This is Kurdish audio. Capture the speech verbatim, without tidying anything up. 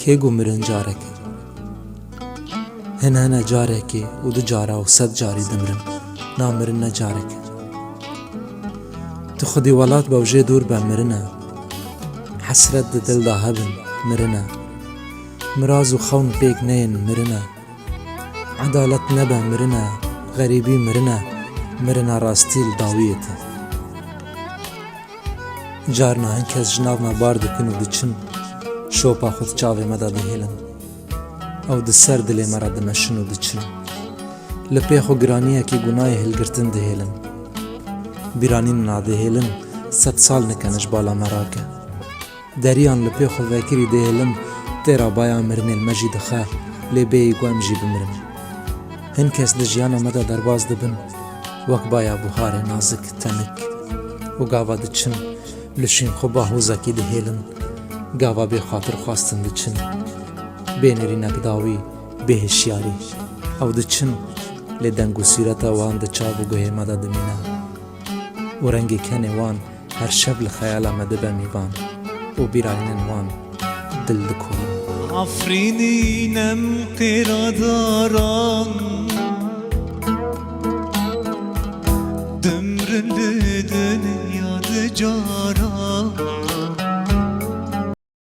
Kê got mirin careke? Hin hene carekê û du cara û sed carî dimirin. Na mirin ne careke. Tu xwedî welat be û jê dûr be, mirin e. Hesret di dil de hebin, mirin e. Miraz û xewn pêk neyên, mirin e. Edalet nebe, mirin e. Xerîbî mirin e. Mirina rastî li dawiyê te. Carna hin kes ji nav me bar dikin û diçin, şopa xwe di çavê me de dihêlin. Ew di ser dilê me re dimeşin û diçin. Li pê xwe giraniyekî gunayê hilgirtin dihêlin. Bîranînina dihêlin sed sal nikene ji bala me rake. Deriyan li pê xwe vekirî dihêlin, têra baya mirinê li me jî dixe, lê bêyî ku em jî bimirin. Hin kes di jiyana me de derbas dibin, wek baya buharê nazik, tenik û gava diçin, li şîn xwe bahûzekî dihêlin, gava bê xatir xwestin diçin. Bê nêrînek dawî, bê hişyarî. Ew diçin, lê deng û sûreta wan di çav û guhê me de dimîne. Û rengê kenê wan her şev li xeyala me dibe mîvan û bîranînên wan dil dikolin. Afrînînem qêradaran, dimrin li dinya di caran.